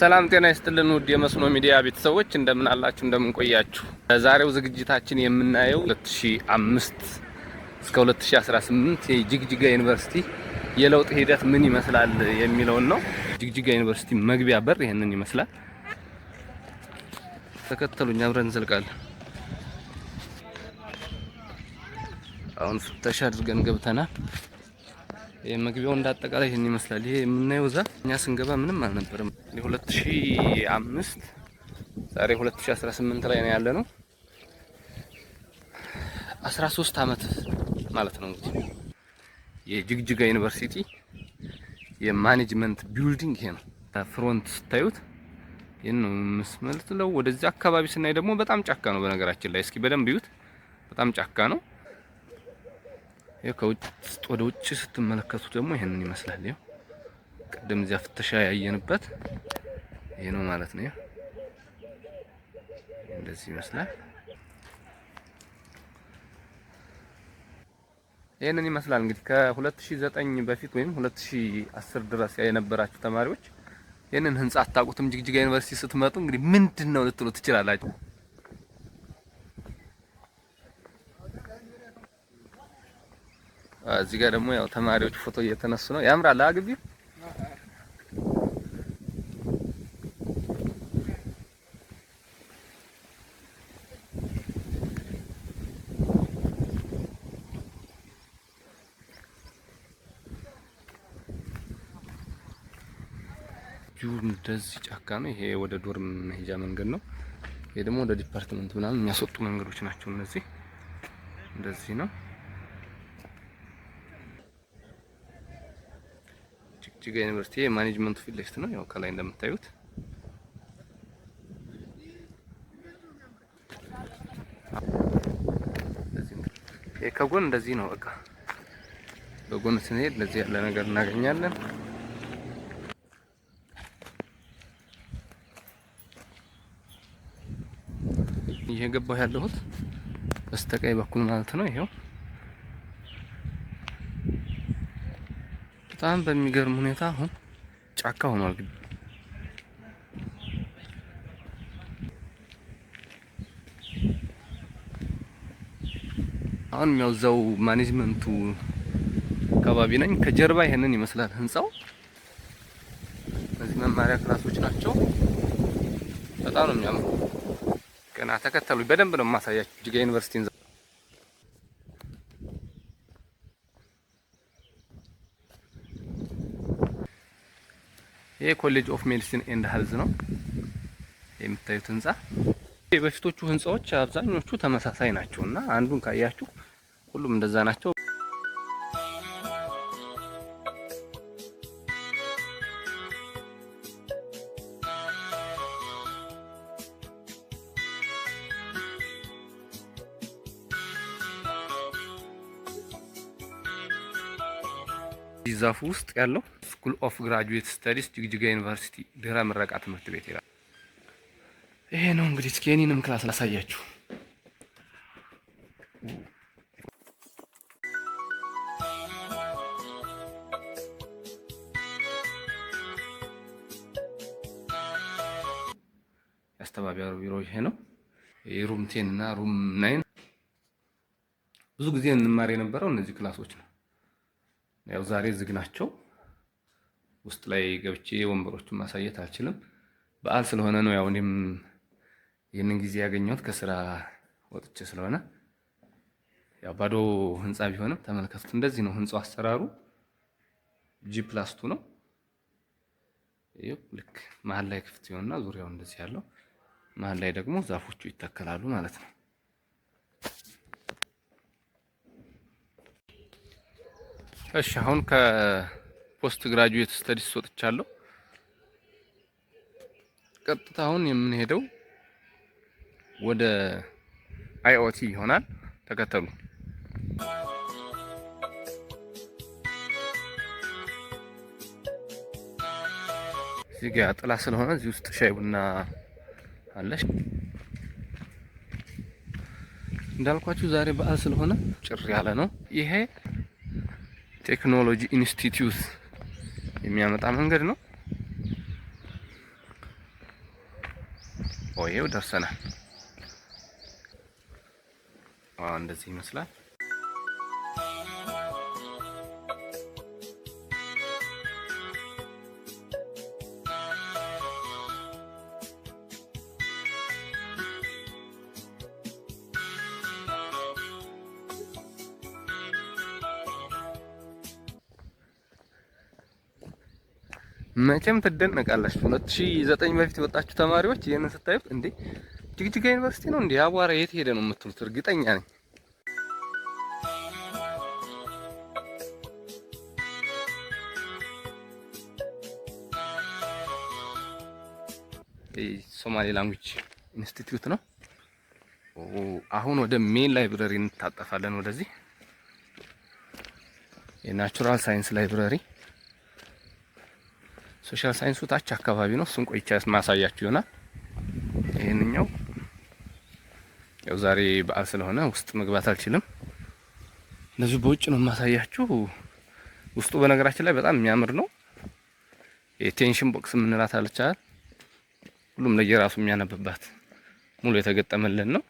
ሰላም ጤና ይስጥልን ውድ የመስኖ ሚዲያ ቤተሰቦች፣ እንደምን አላችሁ? እንደምን ቆያችሁ? በዛሬው ዝግጅታችን የምናየው 2005 እስከ 2018 የጅግጅጋ ዩኒቨርሲቲ የለውጥ ሂደት ምን ይመስላል የሚለውን ነው። ጅግጅጋ ዩኒቨርሲቲ መግቢያ በር ይህንን ይመስላል። ተከተሉኝ፣ አብረን እንዘልቃለን። አሁን ፍተሻ አድርገን ገብተናል። የመግቢያው እንዳጠቃላይ ይህን ይመስላል። ይሄ የምናየው ዛፍ እኛ ስንገባ ምንም አልነበረም። 2005፣ ዛሬ 2018 ላይ ነው ያለነው። 13 አመት ማለት ነው። እንግዲህ የጅግጅጋ ዩኒቨርሲቲ የ management building ይሄ ነው። Front ስታዩት ይህን ነው የሚመስለው። ወደዚህ አካባቢ ስናይ ደግሞ በጣም ጫካ ነው። በነገራችን ላይ እስኪ በደንብ እዩት። በጣም ጫካ ነው። ይኸው ከውጭ ወደ ውጭ ስትመለከቱት ደግሞ ይሄንን ይመስላል። ይኸው ቅድም እዚያ ፍተሻ ያየንበት ይሄ ነው ማለት ነው። እንደዚህ ይመስላል። ይሄንን ይመስላል። እንግዲህ ከ2009 በፊት ወይም 2010 ድረስ የነበራችሁ ተማሪዎች ይህንን ህንጻ አታውቁትም። ጅግጅጋ ዩኒቨርሲቲ ስትመጡ እንግዲህ ምንድን ነው ልትሉ ትችላላችሁ። እዚህ ጋር ደግሞ ያው ተማሪዎች ፎቶ እየተነሱ ነው። ያምራል ግቢው። እንደዚህ ጫካ ነው። ይሄ ወደ dorm መሄጃ መንገድ ነው። ይሄ ደግሞ ወደ department ምናምን የሚያስወጡ መንገዶች ናቸው እነዚህ። እንደዚህ ነው። ጅግጅጋ ዩኒቨርሲቲ የ management ኡ ፊት ለፊት ነው። ያው ከላይ እንደምታዩት ይሄ ከጎን እንደዚህ ነው። በቃ በጎን ስንሄድ እንደዚህ ያለ ነገር እናገኛለን። እየገባሁ ያለሁት በስተቀኝ በኩል ማለት ነው። ይሄው በጣም በሚገርም ሁኔታ አሁን ጫካ ሆኗል። አሁን ያው እዛው management ኡ አካባቢ ነኝ። ከጀርባ ይሄንን ይመስላል ህንጻው። እነዚህ መማሪያ class ኦች ናቸው። በጣም ነው የሚያምሩ። ገና ተከተሉ፣ በደንብ ነው የማሳያችሁ ጅግጅጋ ዩኒቨርሲቲን። ይሄ College of Medicine and Health ነው የምታዩት ህንጻ። የበፊቶቹ ህንጻዎች አብዛኞቹ ተመሳሳይ ናቸው እና አንዱን ካያችሁ ሁሉም እንደዛ ናቸው። ዛፉ ውስጥ ያለው School of Graduate Studies ጅግጅጋ ዩኒቨርሲቲ ድህረ ምረቃ ትምህርት ቤት ይላል። ይሄ ነው እንግዲህ። እስኪ የኔንም class ላሳያችሁ። የአስተባባሪ ቢሮ ይሄ ነው። የ room 10 እና room 9 ብዙ ጊዜ እንማር የነበረው እነዚህ class ኦች ነው። ያው ዛሬ ዝግ ናቸው። ውስጥ ላይ ገብቼ ወንበሮቹን ማሳየት አልችልም። በዓል ስለሆነ ነው። ያው እኔም ይህንን ጊዜ ያገኘሁት ከስራ ወጥቼ ስለሆነ ያው ባዶ ህንፃ ቢሆንም ተመልከቱት። እንደዚህ ነው ህንፃው አሰራሩ። G+2 ነው። ይኸው ልክ መሀል ላይ ክፍት ይሆንና ዙሪያው እንደዚህ ያለው፣ መሀል ላይ ደግሞ ዛፎቹ ይተከላሉ ማለት ነው። እሺ፣ አሁን ከ post graduate studies ወጥቻለሁ። ቀጥታ አሁን የምንሄደው ወደ IoT ይሆናል። ተከተሉ። እዚህ ጋ ጥላ ስለሆነ እዚህ ውስጥ ሻይ ቡና አለሽ። እንዳልኳችሁ ዛሬ በዓል ስለሆነ ጭር ያለ ነው። ይሄ ቴክኖሎጂ ኢንስቲትዩት የሚያመጣ መንገድ ነው። ይኸው ደርሰናል። እንደዚህ ይመስላል። መቼም ትደነቃላችሁ። 2009 በፊት የወጣችሁ ተማሪዎች ይህንን ስታዩት እንዴ ጅግጅጋ ዩኒቨርሲቲ ነው እንዴ አቧራ የት ሄደ ነው የምትሉት፣ እርግጠኛ ነኝ። ሶማሌ Language Institute ነው። አሁን ወደ main library እንታጠፋለን። ወደዚህ የ natural science library፣ social science ኡ ታች አካባቢ ነው። እሱን ቆይቻ ማሳያችሁ ይሆናል። ይሄንኛው ያው ዛሬ በዓል ስለሆነ ውስጥ መግባት አልችልም። እንደዚሁ በውጭ ነው የማሳያችሁ። ውስጡ በነገራችን ላይ በጣም የሚያምር ነው። የ tension box የምንላት አለች አይደል? ሁሉም ለየራሱ የሚያነብባት ሙሉ የተገጠመልን ነው።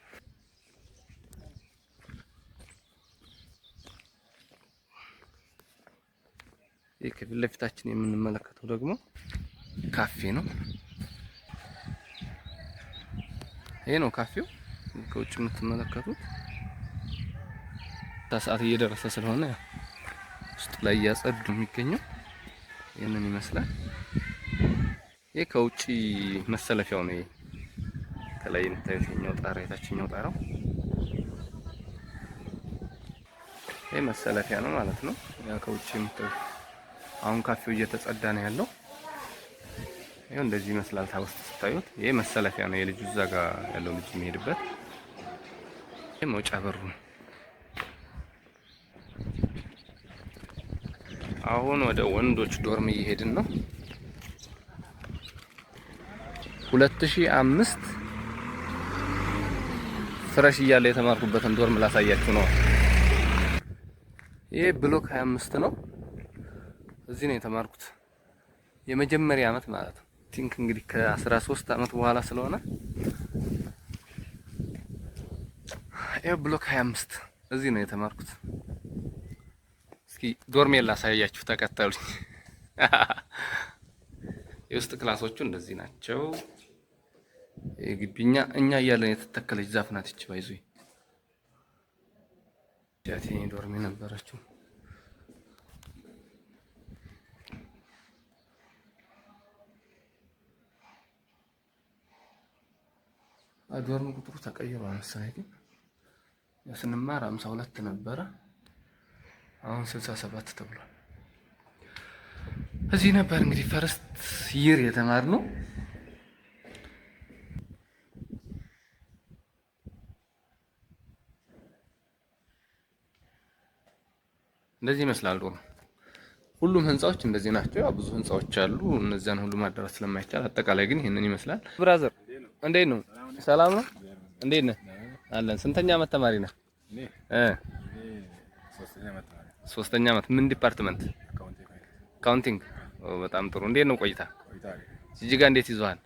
ይህ ከፊት ለፊታችን የምንመለከተው ደግሞ ካፌ ነው። ይሄ ነው ካፌው ከውጭ የምትመለከቱት። ሰዓት እየደረሰ ስለሆነ ውስጥ ላይ እያጸዱ የሚገኘው ይህንን ይመስላል። ይህ ከውጭ መሰለፊያው ነው። ይሄ ከላይ የምታዩት የኛው ጣራ የታችኛው ጣራው ይሄ መሰለፊያ ነው ማለት ነው። ያ ከውጭ የምታዩት አሁን ካፌው እየተጸዳ ነው ያለው። ይሄው እንደዚህ ይመስላል። ታውስጥ ስታዩት ይሄ መሰለፊያ ነው። የልጁ እዛ ጋር ያለው ልጅ የሚሄድበት ይሄ መውጫ በሩ ነው። አሁን ወደ ወንዶች dorm እየሄድን ነው። 2005 fresh እያለ የተማርኩበትን dorm ላሳያችሁ ነው። ይሄ block 25 ነው። እዚህ ነው የተማርኩት የመጀመሪያ አመት ማለት ነው። Think እንግዲህ ከ13 አመት በኋላ ስለሆነ ይሄ block 25 እዚህ ነው የተማርኩት። እስኪ dorm ኤን ላሳያችሁ፣ ተከተሉኝ። የውስጥ class ኦቹ እንደዚህ ናቸው። የግቢኛ እኛ እያለን የተተከለች ዛፍ ናት ይቺ። ባይዙ ያቴ dorm የነበረችው dorm ቁጥሩ ተቀይሯል መሰለኝ፣ ግን ያው ስንማር 52 ነበረ፣ አሁን 67 ተብሏል። እዚህ ነበር እንግዲህ first year የተማርነው። እንደዚህ ይመስላል dorm። ሁሉም ህንጻዎች እንደዚህ ናቸው። ያው ብዙ ህንጻዎች አሉ። እነዚያን ሁሉ ማዳረስ ስለማይቻል አጠቃላይ ግን ይህንን ይመስላል። Brother እንዴት ነው? ሰላም ነው? እንዴት ነህ? አለን። ስንተኛ አመት ተማሪ ነህ? ሶስተኛ አመት። ምን department? Accounting። በጣም ጥሩ። እንዴት ነው ቆይታ? ጅጅጋ እንዴት ይዞሃል?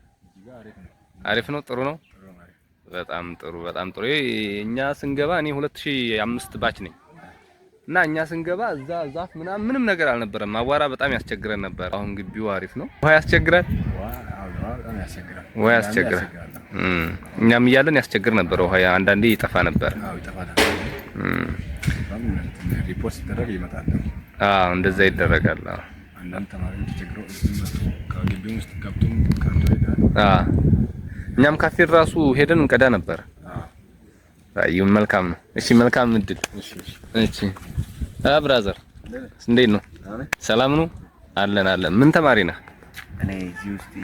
አሪፍ ነው። ጥሩ ነው። በጣም ጥሩ፣ በጣም ጥሩ። እኛ ስንገባ እኔ 2005 batch ነኝ እና እኛ ስንገባ እዛ ዛፍ ምናምን ምንም ነገር አልነበረም። አቧራ በጣም ያስቸግረን ነበር። አሁን ግቢው አሪፍ ነው። ውሃ ያስቸግራል፣ ውሃ ያስቸግራል። እኛም እያለን ያስቸግር ነበር። ውሃ አንዳንዴ ይጠፋ ነበር። ሪፖርት ሲደረግ ይመጣል። አዎ እንደዛ ይደረጋል። አንዳንድ ተማሪዎች ተቸግረው ከግቢው ውስጥ ገብቶም ቀርቶ ይሄዳል። አዎ እኛም ካፌ ራሱ ሄደን እንቀዳ ነበር። አይ መልካም ነው። እሺ መልካም እድል። እሺ brother እንዴት ነው? ሰላም ነው? አለን አለን። ምን ተማሪ ነህ? እኔ እዚህ ውስጥ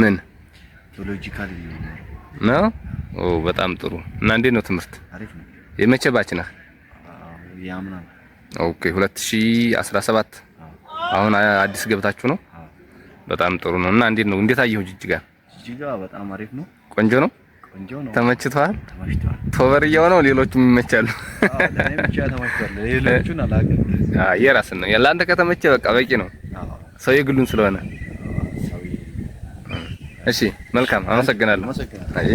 ምን Theological ነው? ኦ በጣም ጥሩ። እና እንዴት ነው ትምህርት? አሪፍ ነው። የመቼ batch ነህ? ያምና። Okay 2017 አሁን አዲስ ገብታችሁ ነው? በጣም ጥሩ ነው። እና እንዴት ነው? እንዴት አየኸው ጅጅጋ? ጅጅጋ በጣም አሪፍ ነው። ቆንጆ ነው። ቆንጆ ነው። ተመችቷል? ተመችቷል። ቶበር እያው ነው። ሌሎቹም ይመቻሉ። አዎ ለኔ ብቻ ተመችቷል። ሌሎቹን አላውቅም። አዎ የራስን ነው። ለአንተ ከተመቸ በቃ በቂ ነው። አዎ ሰው የግሉን ስለሆነ ሰው እሺ መልካም፣ አመሰግናለሁ። አመሰግናለሁ። አይ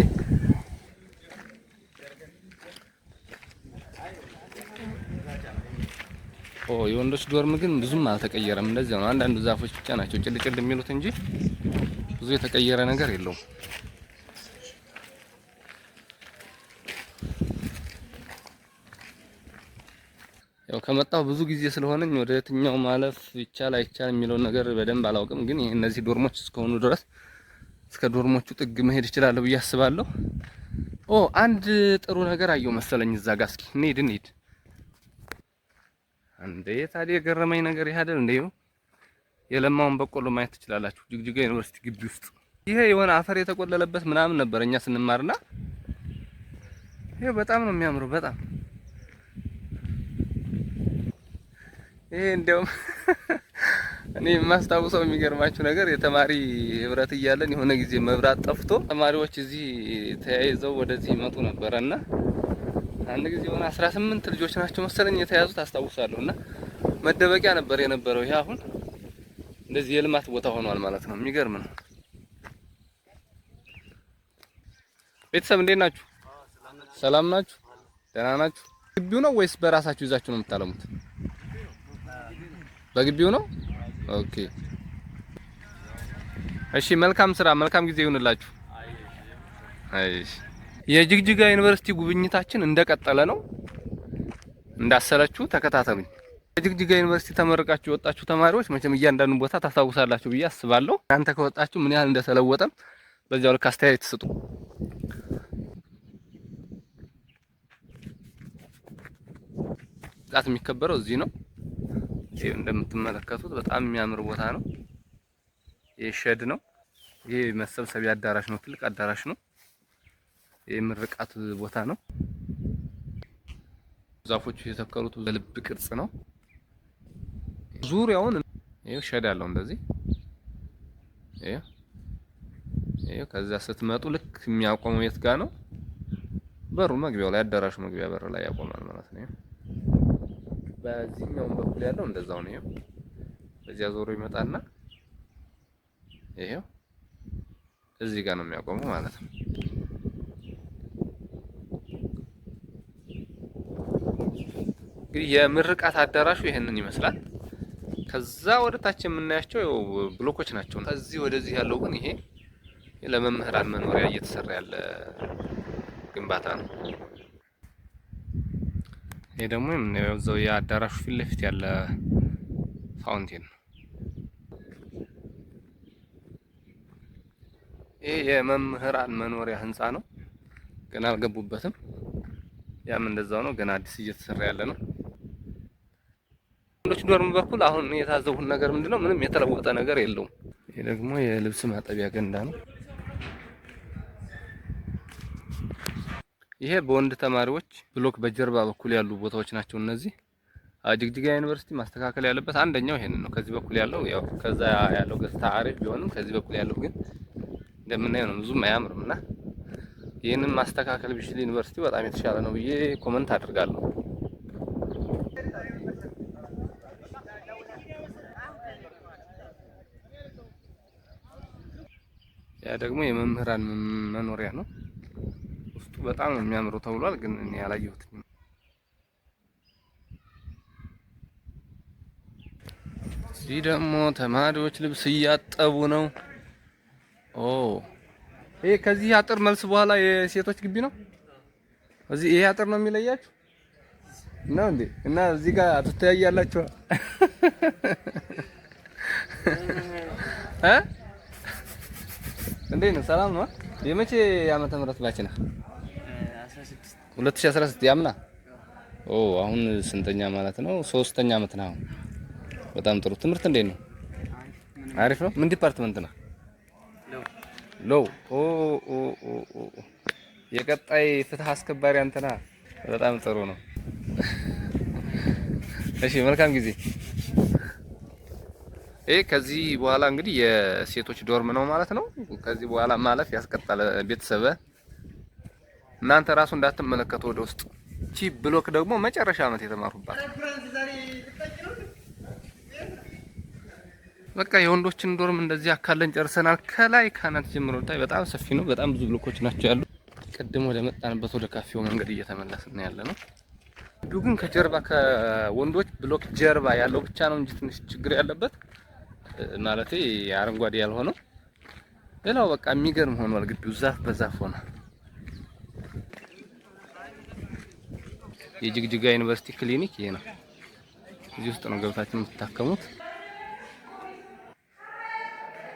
ኦ የወንዶች dorm ግን ብዙም አልተቀየረም። እንደዚያው ነው። አንዳንዱ ዛፎች ብቻ ናቸው ጭልጭል የሚሉት እንጂ ብዙ የተቀየረ ነገር የለውም። ያው ከመጣሁ ብዙ ጊዜ ስለሆነኝ ወደ የትኛው ማለፍ ይቻል አይቻል የሚለውን ነገር በደንብ አላውቅም። ግን ይሄ እነዚህ dorm ኦች እስከሆኑ ድረስ እስከ dorm ኦቹ ጥግ መሄድ እችላለሁ ብዬ አስባለሁ። ኦ አንድ ጥሩ ነገር አየሁ መሰለኝ እዛ ጋር። እስኪ እንሂድ እንሂድ። እንዴ ታዲያ የገረመኝ ነገር ይህ አይደል እንዴ? የለማውን በቆሎ ማየት ትችላላችሁ ጅግጅጋ ዩኒቨርሲቲ ግቢ ውስጥ። ይሄ የሆነ አፈር የተቆለለበት ምናምን ነበር እኛ ስንማርና፣ ይሄ በጣም ነው የሚያምረው። በጣም ይሄ እንዲያውም እኔ የማስታውሰው የሚገርማችሁ ነገር የተማሪ ህብረት እያለን የሆነ ጊዜ መብራት ጠፍቶ ተማሪዎች እዚህ ተያይዘው ወደዚህ ይመጡ ነበረና አንድ ጊዜ የሆነ 18 ልጆች ናቸው መሰለኝ የተያዙት አስታውሳለሁ። እና መደበቂያ ነበር የነበረው። ይሄ አሁን እንደዚህ የልማት ቦታ ሆኗል ማለት ነው። የሚገርም ነው። ቤተሰብ እንዴት ናችሁ? ሰላም ናችሁ? ደህና ናችሁ? ግቢው ነው ወይስ በራሳችሁ ይዛችሁ ነው የምታለሙት? በግቢው ነው። Okay እሺ፣ መልካም ስራ፣ መልካም ጊዜ ይሁንላችሁ። እሺ፣ የጅግጅጋ ዩኒቨርሲቲ ጉብኝታችን እንደቀጠለ ነው። እንዳሰለችሁ ተከታተሉኝ። የጅግጅጋ ዩኒቨርሲቲ ተመርቃችሁ የወጣችሁ ተማሪዎች መቼም እያንዳንዱን ቦታ ታስታውሳላችሁ ብዬ አስባለሁ። እናንተ ከወጣችሁ ምን ያህል እንደተለወጠም በዚያው ልክ አስተያየት ስጡ። ጣት የሚከበረው እዚህ ነው። ይሄ እንደምትመለከቱት በጣም የሚያምር ቦታ ነው። ይሄ shed ነው። ይሄ መሰብሰቢያ አዳራሽ ነው። ትልቅ አዳራሽ ነው። ይሄ ምርቃት ቦታ ነው። ዛፎቹ የተተከሉት በልብ ቅርጽ ነው። ዙሪያውን ይሄ shed አለው እንደዚህ። ይሄ ይሄ ከዛ ስትመጡ ልክ የሚያቆመው የት ጋር ነው? በሩ መግቢያው ላይ፣ አዳራሹ መግቢያ በር ላይ ያቆማል ማለት ነው። በዚህኛውም በኩል ያለው እንደዛው ነው። ይሄው በዚያ ዞሮ ይመጣና ይሄው እዚህ ጋር ነው የሚያቆመው ማለት ነው። እንግዲህ የምርቃት አዳራሹ ይሄንን ይመስላል። ከዛ ወደ ታች የምናያቸው ያው ብሎኮች ናቸው። ከዚህ ወደዚህ ያለው ግን ይሄ ለመምህራን መኖሪያ እየተሰራ ያለ ግንባታ ነው። ይሄ ደግሞ የምናየው እዛው የአዳራሹ ፊት ለፊት ያለ fountain ነው። ይሄ የመምህራን መኖሪያ ህንፃ ነው። ገና አልገቡበትም። ያም እንደዛው ነው። ገና አዲስ እየተሰራ ያለ ነው። ወንዶች dorm በኩል አሁን የታዘቡት ነገር ምንድነው? ምንም የተለወጠ ነገር የለውም። ይሄ ደግሞ የልብስ ማጠቢያ ገንዳ ነው። ይሄ በወንድ ተማሪዎች block በጀርባ በኩል ያሉ ቦታዎች ናቸው እነዚህ። ጅግጅጋ ዩኒቨርሲቲ ማስተካከል ያለበት አንደኛው ይሄንን ነው። ከዚህ በኩል ያለው ያው ከዛ ያለው ገጽታ አሪፍ ቢሆንም ከዚህ በኩል ያለው ግን እንደምናየው ነው፣ ብዙም አያምርም እና ይህንን ማስተካከል ቢችል ዩኒቨርሲቲ በጣም የተሻለ ነው ብዬ comment አድርጋለሁ። ያ ደግሞ የመምህራን መኖሪያ ነው። ውስጡ በጣም ነው የሚያምረው ተብሏል፣ ግን እኔ አላየሁትም። እዚህ ደግሞ ተማሪዎች ልብስ እያጠቡ ነው። ኦ ይሄ ከዚህ አጥር መልስ በኋላ የሴቶች ግቢ ነው። እዚህ ይሄ አጥር ነው የሚለያችሁ ነው እንዴ? እና እዚህ ጋር ትተያያላችሁ እ እንዴት ነው? ሰላም ነው? የመቼ ዓመተ ምህረት batch ነህ? 2016 ያምና። ኦ አሁን ስንተኛ ማለት ነው? ሶስተኛ አመት ነው አሁን። በጣም ጥሩ። ትምህርት እንዴት ነው? አሪፍ ነው። ምን department ነው? Law። ኦ ኦ ኦ ኦ የቀጣይ ፍትህ አስከባሪ አንተ ነህ። በጣም ጥሩ ነው። እሺ መልካም ጊዜ። ይሄ ከዚህ በኋላ እንግዲህ የሴቶች dorm ነው ማለት ነው። ከዚህ በኋላ ማለፍ ያስቀጣል። ቤተሰብ እናንተ ራሱ እንዳትመለከቱ ወደ ውስጥ። ቺ block ደግሞ መጨረሻ አመት የተማሩባት። በቃ የወንዶችን dorm እንደዚህ አካለን ጨርሰናል። ከላይ ካናት ጀምሮ ታይ በጣም ሰፊ ነው። በጣም ብዙ ብሎኮች ናቸው ያሉ። ቅድም ወደ መጣንበት ወደ ካፌው መንገድ እየተመለስን ያለ ነው። ግቢው ግን ከጀርባ ከወንዶች block ጀርባ ያለው ብቻ ነው እንጂ ትንሽ ችግር ያለበት፣ ማለቴ አረንጓዴ ያልሆነው። ሌላው በቃ የሚገርም ሆኗል። ግቢው ዛፍ በዛፍ ሆኗል። የጅግጅጋ ዩኒቨርሲቲ ክሊኒክ ይሄ ነው። እዚህ ውስጥ ነው ገብታችሁ የምትታከሙት።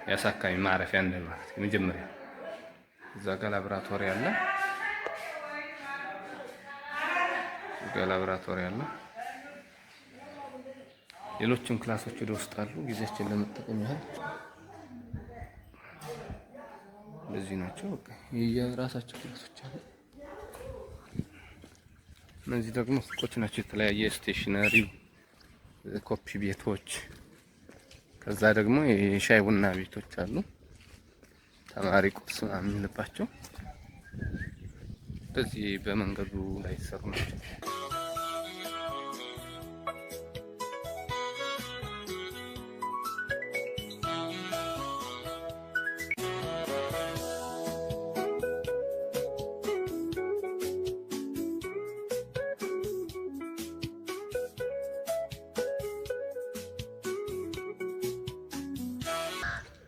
የአሳካሚ ማረፊያ እንደማለት የመጀመሪያ። እዛ ጋር ላብራቶሪ አለ። እዛ ጋር ላብራቶሪ አለ። ሌሎችም class ኦች ወደ ውስጥ አሉ። ጊዜያችን ለመጠቀም ያህል እንደዚህ ናቸው። በቃ የየራሳቸው class ኦች አሉ። እነዚህ ደግሞ ሱቆች ናቸው። የተለያየ stationery፣ ኮፒ ቤቶች፣ ከዛ ደግሞ የሻይ ቡና ቤቶች አሉ። ተማሪ ቁርስ ምናምን የሚልባቸው እንደዚህ በመንገዱ ላይ የተሰሩ ናቸው።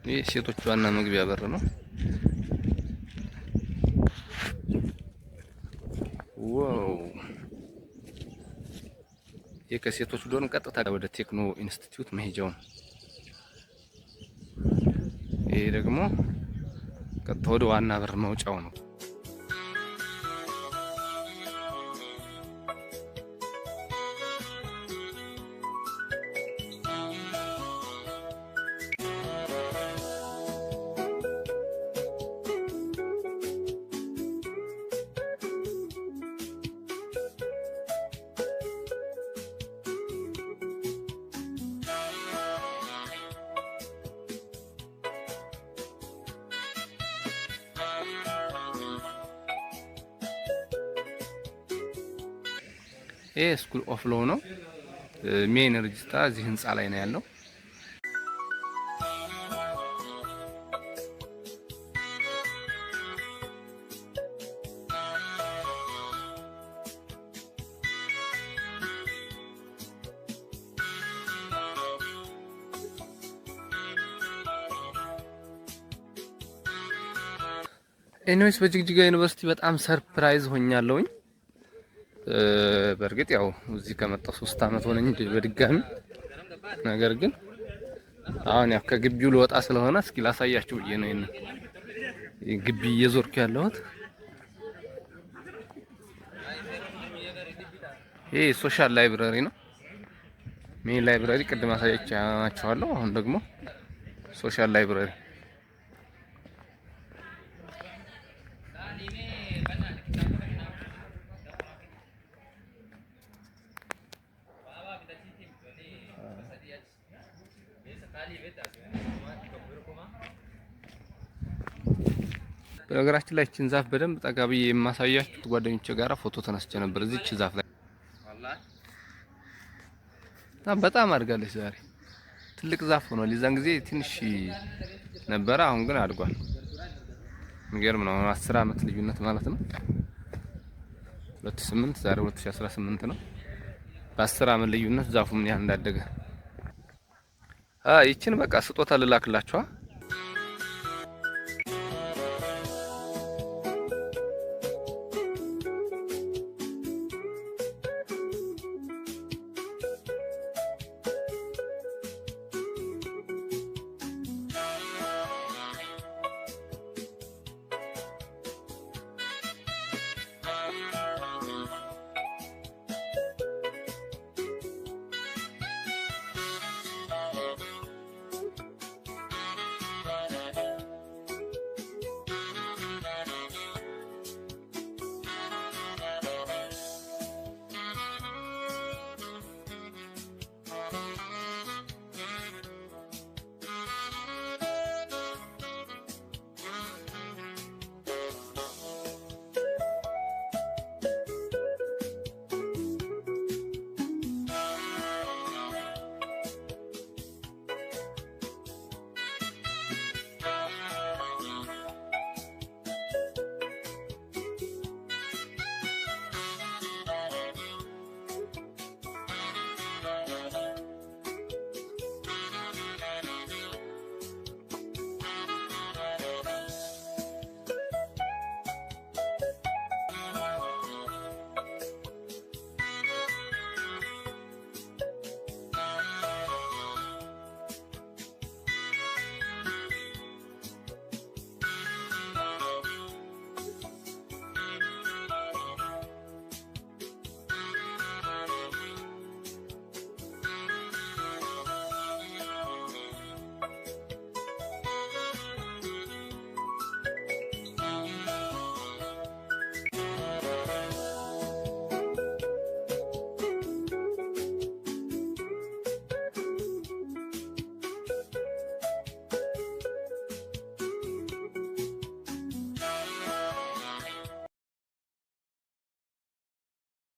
ይህ ሴቶች ዋና መግቢያ በር ነው። Wow! ይህ ከሴቶች dorm ቀጥታ ወደ ቴክኖ ኢንስቲትዩት መሄጃው ነው። ይሄ ደግሞ ቀጥታ ወደ ዋና በር መውጫው ነው። ይሄ School of Law ነው። Main registrar እዚህ ህንፃ ላይ ነው ያለው። Anyways፣ በጅግጅጋ ዩኒቨርሲቲ በጣም surprise ሆኛለሁኝ። በእርግጥ ያው እዚህ ከመጣሁ 3 አመት ሆነኝ በድጋሚ። ነገር ግን አሁን ያው ከግቢው ልወጣ ስለሆነ እስኪ ላሳያችሁ ብዬ ነው ይሄንን ግቢ እየዞርኩ ያለሁት። ይሄ social library ነው። Main library ቅድም አሳያችኋለሁ። አሁን ደግሞ social library። በነገራችን ላይ እችን ዛፍ በደንብ ጠጋ ብዬ የማሳያችሁ ጓደኞቼ ጋራ ፎቶ ተነስቼ ነበር እዚች ዛፍ ላይ እና በጣም አድጋለች። ዛሬ ትልቅ ዛፍ ሆኗል። የዛን ጊዜ ትንሽ ነበረ፣ አሁን ግን አድጓል። የሚገርም ነው። 10 አመት ልዩነት ማለት ነው። 2008፣ ዛሬ 2018 ነው። በ10 አመት ልዩነት ዛፉ ምን ያህል እንዳደገ። ይችን በቃ ስጦታ ልላክላችኋ።